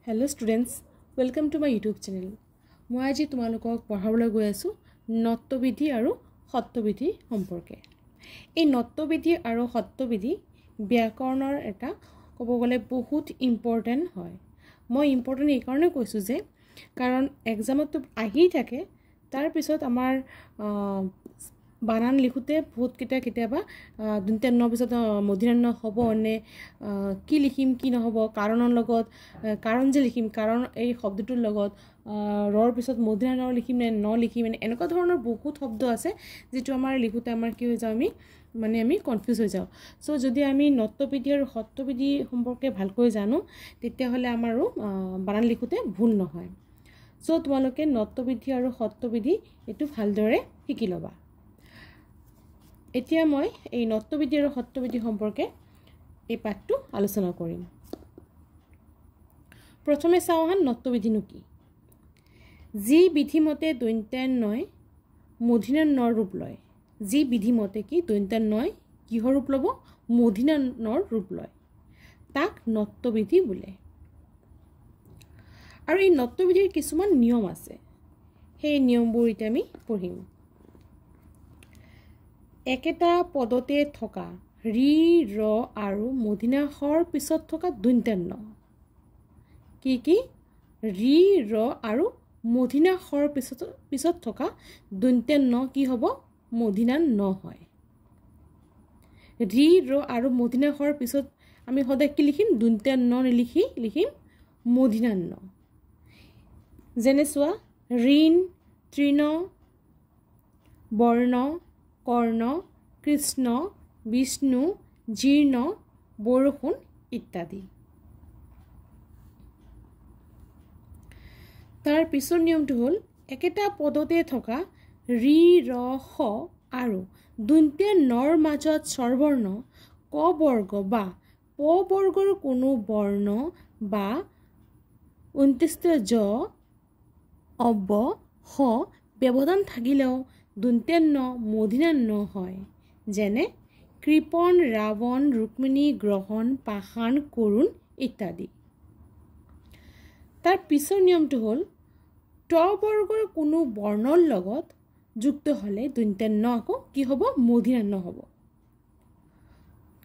Hello students, welcome to my YouTube channel. মই আজি তোমালোকক পঢ়াবলৈ গৈ আছোঁ নত্ববিধি আৰু সত্ববিধি সম্পৰ্কে। এই নত্ববিধি আৰু সত্ববিধি ব্যাকৰণৰ এটা ক'ব গ'লে বহুত ইম্পৰ্টেণ্ট হয়। মই ইম্পৰ্টেণ্ট এইকাৰণে কৈছোঁ যে কাৰণ এক্সামততো আহি থাকে, তাৰপিছত আমাৰ বানান লিখোঁতে বহুতকেইটা কেতিয়াবা দন্ত্য ন পিছত মূৰ্ধন্য ণ হ'ব নে কি লিখিম কি নহ'ব, কাৰণৰ লগত কাৰণ যে লিখিম, কাৰণ এই শব্দটোৰ লগত ৰৰ পিছত মূৰ্ধন্য ণ লিখিম নে ন লিখিম, মানে এনেকুৱা ধৰণৰ বহুত শব্দ আছে যিটো আমাৰ লিখোঁতে আমাৰ কি হৈ যাওঁ, আমি মানে আমি কনফিউজ হৈ যাওঁ। চ' যদি আমি নত্ববিধি আৰু সত্ববিধি সম্পৰ্কে ভালকৈ জানো তেতিয়াহ'লে আমাৰো বানান লিখোঁতে ভুল নহয়। চ' তোমালোকে নত্ববিধি আৰু সত্ববিধি এইটো ভালদৰে শিকি ল'বা। এতিয়া মই এই নত্ববিধি আৰু সত্ববিধি সম্পৰ্কে এই পাঠটো আলোচনা কৰিম। প্ৰথমে চাওঁ আহা নত্ববিধিনো কি। যি বিধিমতে দন্ত্যান্বয় মূৰ্ধন্য ণৰ ৰূপ লয়, যি বিধিমতে কি দন্ত্যান্বয় কিহৰ ৰূপ ল'ব, মূৰ্ধন্য ণৰ ৰূপ লয়, তাক নত্ববিধি বোলে। আৰু এই নত্ববিধিৰ কিছুমান নিয়ম আছে, সেই নিয়মবোৰ এতিয়া আমি পঢ়িম। একেটা পদতে থকা ৰি, ৰ আৰু মূৰ্ধন্য ষৰ পিছত থকা দন্ত্যান্ন, কি কি, ৰি, ৰ আৰু মূৰ্ধন্য ষৰ পিছত থকা দন্ত্যান্ন কি হ'ব, মূৰ্ধন্য ণ হয়। ৰি, ৰ আৰু মূৰ্ধন্য ষৰ পিছত আমি সদায় কি লিখিম, দন্ত্যান্ন নিলিখি লিখিম মূৰ্ধন্য ণ। যেনে চোৱা, ঋণ, তৃণ, বৰ্ণ, কৰ্ণ, কৃষ্ণ, বিষ্ণু, জীৰ্ণ, বৰষুণ ইত্যাদি। তাৰ পিছৰ নিয়মটো হ'ল একেটা পদতে থকা ৰি, ৰ, স আৰু দন্ত্য নৰ মাজত স্বৰবৰ্ণ ক বৰ্গ বা প বৰ্গৰ কোনো বৰ্ণ বা অন্ত্যেষ্টিয় জ, অব্য, স ব্যৱধান থাকিলেও দন্ত্য ন মূৰ্ধন্য ণ হয়। যেনে কৃপণ, ৰাৱণ, ৰুক্মিণী, গ্ৰহণ, পাষাণ, কৰুণ ইত্যাদি। তাৰ পিছৰ নিয়মটো হ'ল ট বৰ্গৰ কোনো বৰ্ণৰ লগত যুক্ত হ'লে দন্ত্য ন আকৌ কি হ'ব, মূৰ্ধন্য ণ হ'ব।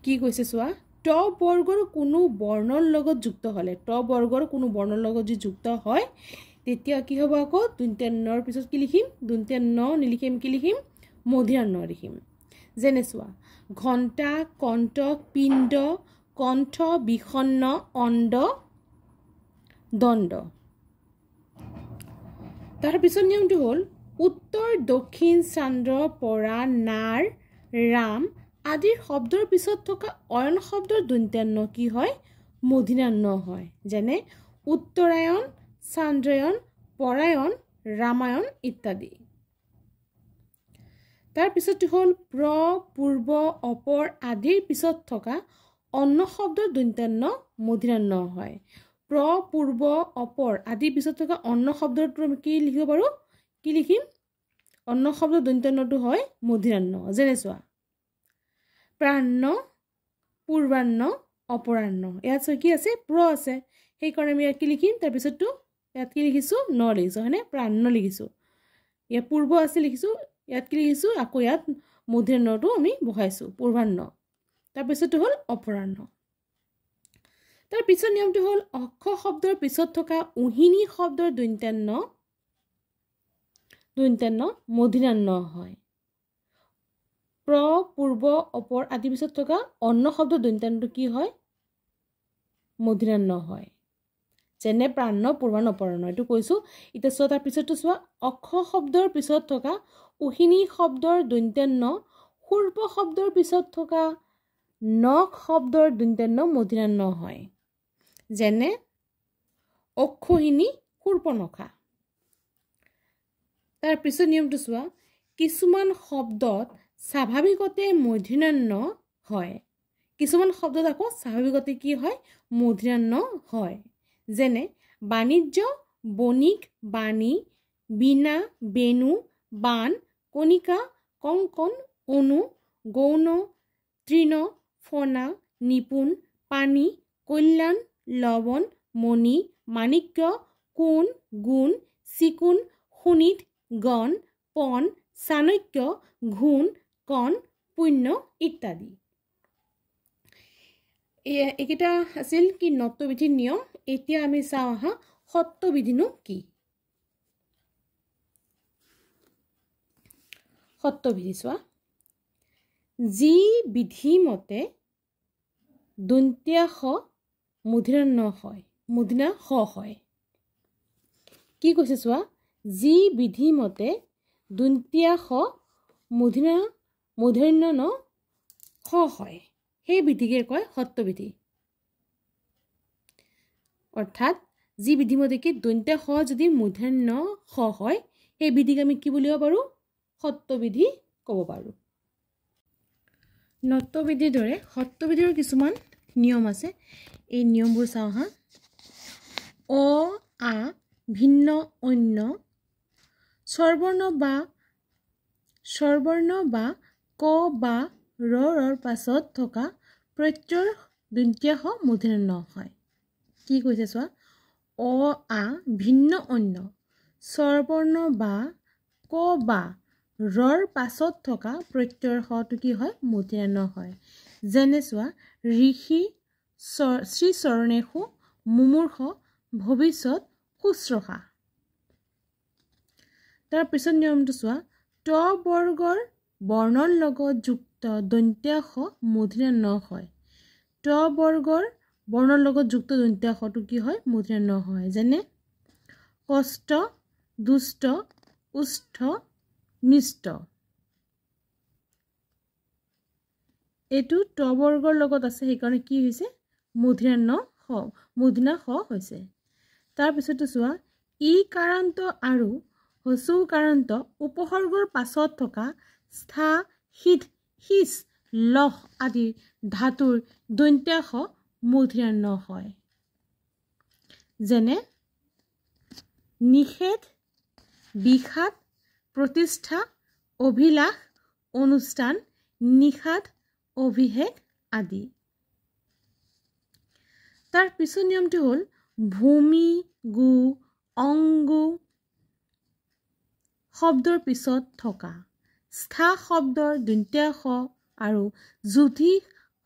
কি কৈছে চোৱা, ট বৰ্গৰ কোনো বৰ্ণৰ লগত যুক্ত হ'লে, ট বৰ্গৰ কোনো বৰ্ণৰ লগত যদি যুক্ত হয় তেতিয়া কি হ'ব, আকৌ দন্ত্য নৰ পিছত কি লিখিম, দন্ত্য ন নিলিখিম, কি লিখিম, মূৰ্ধন্য ণ লিখিম। যেনে চোৱা, ঘণ্টা, কণ্টক, পিণ্ড, কণ্ঠ, বিষণ্ণ, অণ্ড, দণ্ড। তাৰ পিছত নিয়মটো হ'ল উত্তৰ, দক্ষিণ, চান্দ্ৰ, পৰা, নাৰ, ৰাম আদিৰ শব্দৰ পিছত থকা অয়ন শব্দৰ দন্ত্য ন কি হয়, মূৰ্ধন্য ণ হয়। যেনে উত্তৰায়ণ, চান্দ্ৰায়ণ, পৰায়ণ, ৰামায়ণ ইত্যাদি। তাৰ পিছতটো হ'ল প্ৰ, পূৰ্ব, অপৰ আদিৰ পিছত থকা অন্য শব্দৰ দন্ত্য ন মূৰ্ধন্য ণ হয়। প্ৰ, পূৰ্ব, অপৰ আদিৰ পিছত থকা অন্য শব্দটো আমি কি লিখিব পাৰোঁ, কি লিখিম, অন্য শব্দ দন্ত্য নটো হয় মূৰ্ধন্য ণ। যেনে চোৱা, প্ৰাণ্য, পূৰ্বাহ্ন, অপৰাহ্ন। ইয়াত চোৱা কি আছে, প্ৰ আছে, সেইকাৰণে আমি ইয়াত কি লিখিম, তাৰপিছতটো ইয়াত কি লিখিছোঁ, ন লিখিছোঁ, হয়নে, প্ৰাণ্য লিখিছোঁ। ইয়াত পূৰ্ব আছে লিখিছোঁ, ইয়াত কি লিখিছোঁ, আকৌ ইয়াত মূৰ্ধন্য ণটো আমি বহাইছোঁ, পূৰ্বাহ্ন। তাৰপিছতটো হ'ল অপৰাহ্ন। তাৰ পিছৰ নিয়মটো হ'ল অক্ষ শব্দৰ পিছত থকা উহিনী শব্দৰ দন্ত্য ন মূৰ্ধন্য ণ হয়। প্ৰ, পূৰ্ব, অপৰ আদিৰ পিছত থকা অন্য শব্দৰ দন্ত্য নটো কি হয়, মূৰ্ধন্য ণ হয়। যেনে প্ৰাণ্য, পূৰ্বাহ্ন, অপৰাহ্ন, এইটো কৈছোঁ। এতিয়া চোৱা, তাৰ পিছতটো চোৱা, অক্ষ শব্দৰ পিছত থকা উহিনী শব্দৰ দন্ত্য ন, সূৰ্প শব্দৰ পিছত থকা নখ শব্দৰ দন্ত্য ন মূৰ্ধন্য ণ হয়। যেনে অক্ষহিনী, সূৰ্পনখা। তাৰ পিছত নিয়মটো চোৱা, কিছুমান শব্দত স্বাভাৱিকতে মূৰ্ধন্য ণ হয়, কিছুমান শব্দত আকৌ স্বাভাৱিকতে কি হয়, মূৰ্ধন্য ণ হয়। যেনে বাণিজ্য, বণিক, বাণী, বীণা, বেণু, বাণ, কণিকা, কংকন, অনু, গৌণ, তৃণ, ফণা, নিপুণ, পানী, কল্যাণ, লৱণ, মণি, মাণিক্য, কোণ, গুণ, চিকুণ, শোণিত, গণ, পণ, চাণক্য, ঘূণ, কণ, পুণ্য ইত্যাদি। এইকেইটা আছিল কি নত্যবিধিৰ নিয়ম। এতিয়া আমি চাওঁ আহা সত্যবিধিনো কি। সত্যবিধি চোৱা, যি বিধিমতে দন্তীয়া স মূৰ্ধন্য হয়, মূৰ্ধন্য স হয়। কি কৈছে চোৱা, যি বিধিমতে দন্তীয়া স মূৰ্ধন্য ন স হয়, সেই বিধিকে কয় সত্যবিধি। অৰ্থাৎ যি বিধিমতে কি দন্তীয়া স যদি মূৰ্ধন্য স হয়, সেই বিধিক আমি কি বুলিব পাৰোঁ? সত্যবিধি ক'ব পাৰোঁ। নত্যবিধিৰ দৰে সত্যবিধিৰ কিছুমান নিয়ম আছে, এই নিয়মবোৰ চাওঁ হা। অ আ ভিন্ন অন্য স্বৰবৰ্ণ বা ক বা ৰ ৰ পাছত থকা প্ৰত্যয়ৰ দন্তীয়া স মূৰ্ধন্য হয়। কি কৈছে চোৱা, অ আ ভিন্ন অন্য স্বৰবৰ্ণ বা ক বা ৰৰ পাছত থকা প্ৰত্যয়ৰ সটো কি হয়? মূৰ্ধন্য হয়। যেনে চোৱা, ঋষি, শ্ৰীচৰণেষু, মুমূৰ্ষ, ভৱিষ্যত, শুশ্ৰূষা। তাৰপিছত নিয়মটো চোৱা, ট বৰ্গৰ বৰ্ণৰ লগত যুক্ত দন্তীয়া স মূৰ্ধন্য হয়। ট বৰ্গৰ বৰ্ণৰ লগত যুক্ত দন্তীয়া সটো কি হয়? মূৰ্ধন্য হয়। যেনে কষ্ট, দুষ্ট, উষ্ঠ, মিষ্ট। এইটো ট বৰ্গৰ লগত আছে, সেইকাৰণে কি হৈছে? মূৰ্ধন্য স, মূৰ্ধন্য স হৈছে। তাৰপিছতো চোৱা, ই কাৰান্ত আৰু হস্যৌকাৰান্ত উপসৰ্গৰ পাছত থকা স্থা, সিধ, সিচ, লহ আদি ধাতুৰ দন্তীয়া স মূৰ্ধন্য হয়। যেনে নিষেধ, বিষাদ, প্ৰতিষ্ঠা, অভিলাষ, অনুষ্ঠান, নিষাদ, অভিষেক আদি। তাৰ পিছৰ নিয়মটো হ'ল ভূমি, গু, অংগু শব্দৰ পিছত থকা স্থা শব্দৰ দন্তীয়া স আৰু যুধি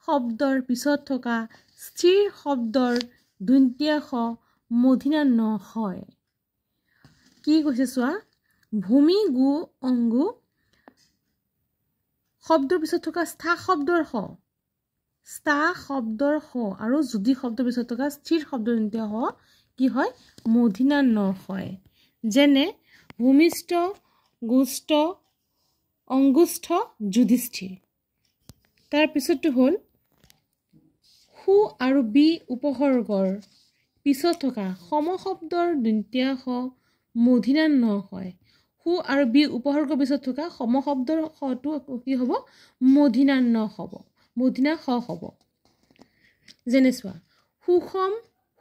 শব্দৰ পিছত থকা স্থিৰ শব্দৰ দন্তীয়া স মূৰ্ধন্য হয়। কি কৈছে চোৱা, ভূমি, গু, অংগু শব্দৰ পিছত থকা স্থা শব্দৰ স, স্থা শব্দৰ স আৰু যুধি শব্দৰ পিছত থকা স্থিৰ শব্দৰ দন্তীয়া স কি হয়? মূৰ্ধন্য হয়। যেনে ভূমিষ্ঠ, গোষ্ঠ, অংগুষ্ঠ, যুধিষ্ঠিৰ। তাৰপিছতটো হ'ল সু আৰু বি উপসৰ্গৰ পিছত থকা সমশব্দৰ দন্তীয়া স মূৰ্ধন্য হয়। সু আৰু বি উপসৰ্গৰ পিছত থকা সমশব্দৰ সটো কি হ'ব? মূৰ্ধন্য হ'ব, মূৰ্ধন্য স হ'ব। যেনে চোৱা, সুষম,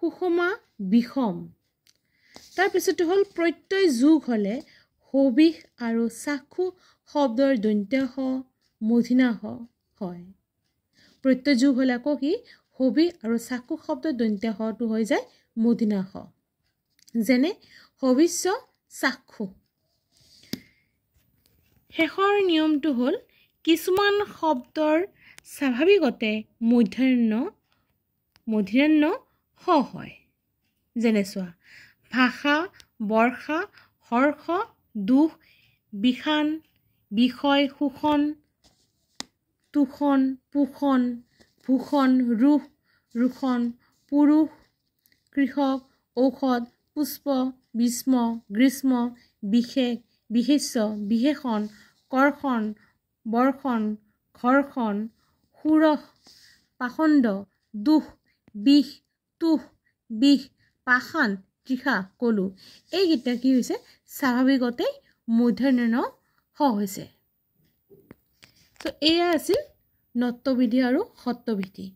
সুষমা, বিষম। তাৰপিছতো হ'ল প্ৰত্যয় যোগ হ'লে হবিষ আৰু চাক্ষু শব্দৰ দন্তীয়া স মূৰ্ধন্য স হয়। প্ৰত্যয় যোগ হ'লে আকৌ কি? হবি আৰু চাক্ষু শব্দৰ দন্তীয়া সটো হৈ যায় মূৰ্ধন্য স। যেনে হবিষ্য, চাক্ষু। শেষৰ নিয়মটো হ'ল কিছুমান শব্দৰ স্বাভাৱিকতে মূৰ্ধন্য স হয়। যেনে চোৱা, ভাষা, বৰ্ষা, হৰ্ষ, দুখ, বিষান, বিষয়, শোষণ, তোষণ, পোষণ, ভূষণ, ৰুহ, ৰোষণ, পুৰুষ, কৃষক, ঔষধ, পুষ্প, ভীষ্ম, গ্ৰীষ্ম, বিশেষ, বিশেষ্য, বিশেষণ, কৰ্ষণ, বৰ্ষণ, ঘৰ্ষণ, সুৰস, পাষণ্ড, দুখ, বিষ, তুষ, বিষ, পাষাণ, তৃষা, কলু। এইকেইটা কি হৈছে? স্বাভাৱিকতেই মূৰ্ধন্য স হৈছে। ত' এয়া আছিল নত্যবিধি আৰু সত্যবিধি।